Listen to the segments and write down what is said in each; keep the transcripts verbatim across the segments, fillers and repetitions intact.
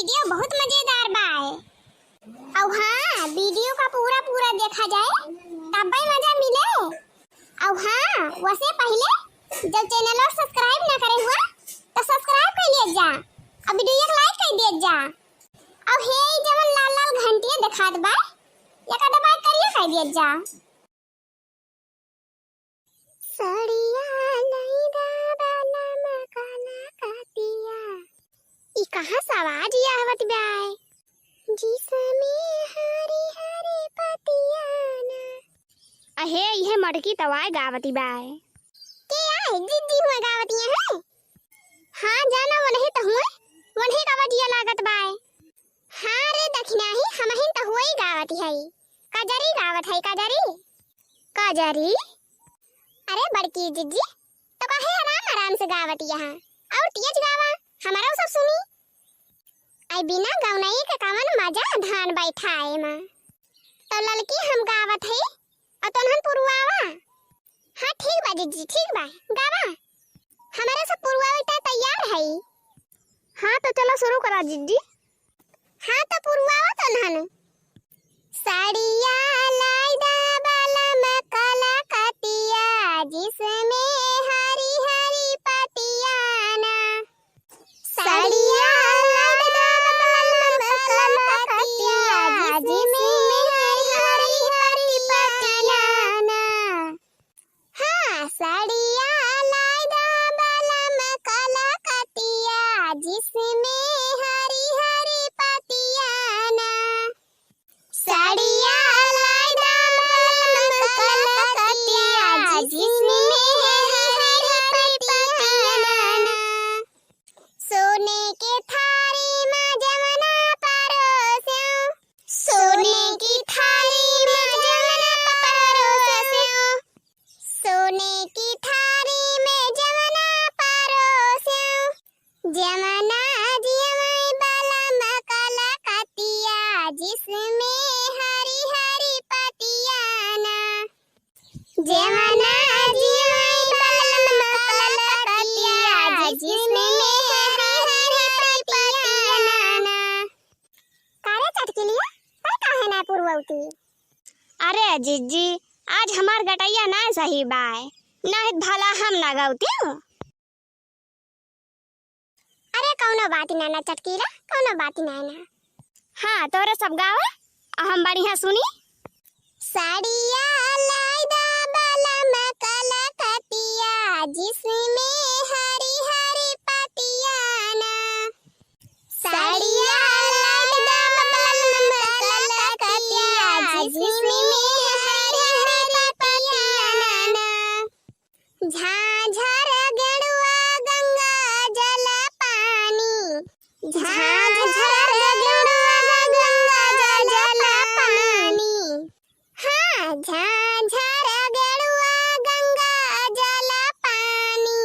video बहुत मजेदार बाय। अउ हाँ, video का पूरा पूरा देखा जाए, तब्बे मजा मिले। अउ हाँ, वसे पहिले जब channel और subscribe ना करे हुआ, तो subscribe कर लिया जा, अउ video एक like कर दिया जा। अउ हे, ई जवन लाल लाल घंटिया देखात बा, एका दबाए करिया कर दिया जा। सड़िया लइदा बलम कलकतिया। ई कहाँ से आवाज ये आवत बाय? जिसमें हरी हरी पतिया ना। अहे, इहे मटकी तवाय गावती बाय। के आय? जिज्जी हुआ गावती है? हाँ, जाना वो नहीं तो हुए, वो नहीं का बजिया लागत बाय। हाँ रे दखिनाही, हमहिन त हुई गावत हई। कजरी गावत हई, कजरी। कजरी? अरे बड़की जिज्जी, तो काहे आराम आराम से गावत यहाँ? और तेज गावा, हमारा सब सुनी। आई बिना गौनई के कवन मजा धान बैठाए मा। तो ललकी हम गावत हई, और तोनहन पुरुआवा। हाँ ठीक बा जिज्जी, ठीक बा, गावा। हमारा सब पुरुआवा इतना तैयार हई। हाँ तो चलो शुरू करा जिज्जी। हाँ तो पुरुआवा तोनहन। सड़िया लइदा बलम कलकतिया, जिसमें हरी हरी पतिया ना। सड़िया लइदा बलम कलकतिया, जिसमें हरी हरी पतिया ना। हाँ, सड़िया लइदा बलम कलकतिया, जिसमें हरी हरी पतिया ना। सड़िया लइदा बलम कलकतिया, जिसमें हरी हरी पतिया ना। सोने के थारी मा जमना परोस्यो। सोने की थारी मा जमना परोस्यो। सोने की थारी में जमना परोस्यो। जमना जियमई बलम कलकतिया, जिसमें हरी हरी पतिया ना। जमना जियमई बलम कलकतिया, जिसमें हरी हरी पतिया ना। का रे चटकिलिया, तै काहे ना पुरवती? अरे जिज्जी, आज हमार गटैया ना सही बाय, नहीं भला हम ना गौती। अरे कौनो बात ना ना चटकीला, कौनो बात ना ना। हाँ, तोरे सब गावे, आ हम बढ़िया सुनी। साड़िया लाइदा बलम कलकतिया, जिसमें हरी हरी पतिया ना। साड़िया लाइदा बलम कलकतिया, जिसमें हरी हरी पतिया ना। झांझर गेड़ुआ गंगा जल पानी, झांझर गेड़ुआ गंगा जल पानी। हाँ, झांझर गेड़ुआ गंगा जल पानी।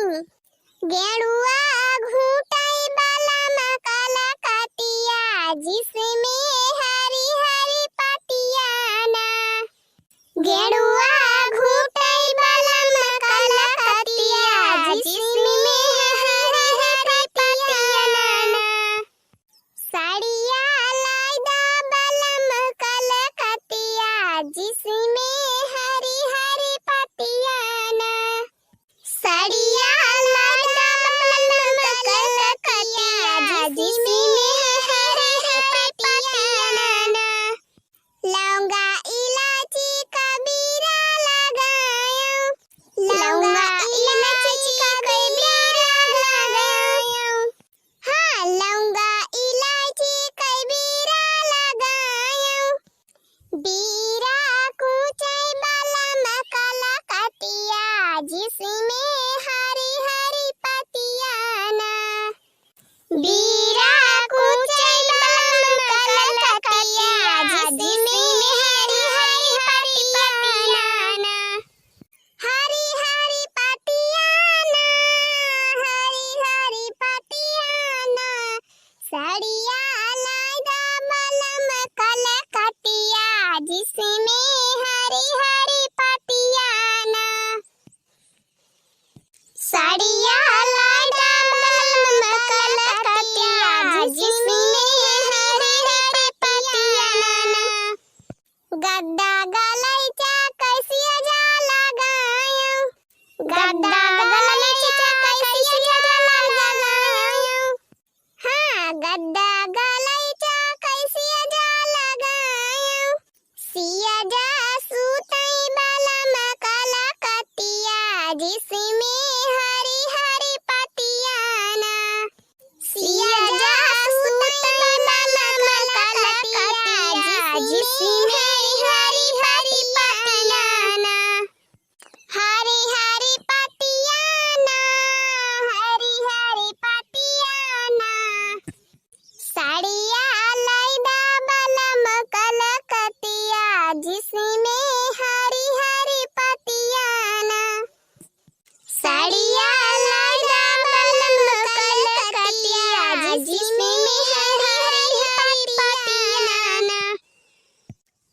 गेड़ुआ घूटई बलम कलकतिया, जिसमें हरी हरी पतिया ना। गेड़ुआ घूटई बलम कलकतिया, जिसमें हरी हरी पतिया ना। साड़िया लाइदा बलम कलकतिया, जिसमें हरी हरी पतिया ना। साड़िया लाइदा बलम कलकतिया, जिसमें हरी हरी पतिया ना। लौंगा इलायची कबीरा लगायो, लौंगा इलायची कबीरा लगायो। हाँ, लौंगा इलायची कबीरा लगायो। बीरा कूचई बलम कलकतिया, जिसमें हरी हरी पतिया ना। बीरा कूचई बलम कलकतिया, जिसमें हरी हरी पतिया ना। हरी हरी पतिया ना, हरी हरी पतिया ना। साड़िया लाइदा बलम कलकतिया, जिसमें हरी हरी पतिया ना। साड़िया लाइदा बलम कलकतिया, जिसमें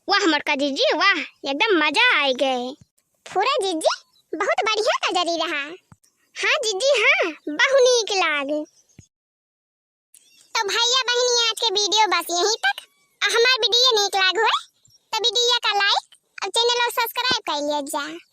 वाह मोटका जीजी वाह, एकदम मजा आइ गए। फुरा जीजी, बहुत बढ़िया नजरी रहा। हाँ जीजी हाँ, बहु नीक लाग। तो भैया बहिनी, आज के video बस यहीं तक। आ हमार video नीक लाग होए तो video का like और channel और subscribe कर लिया जा।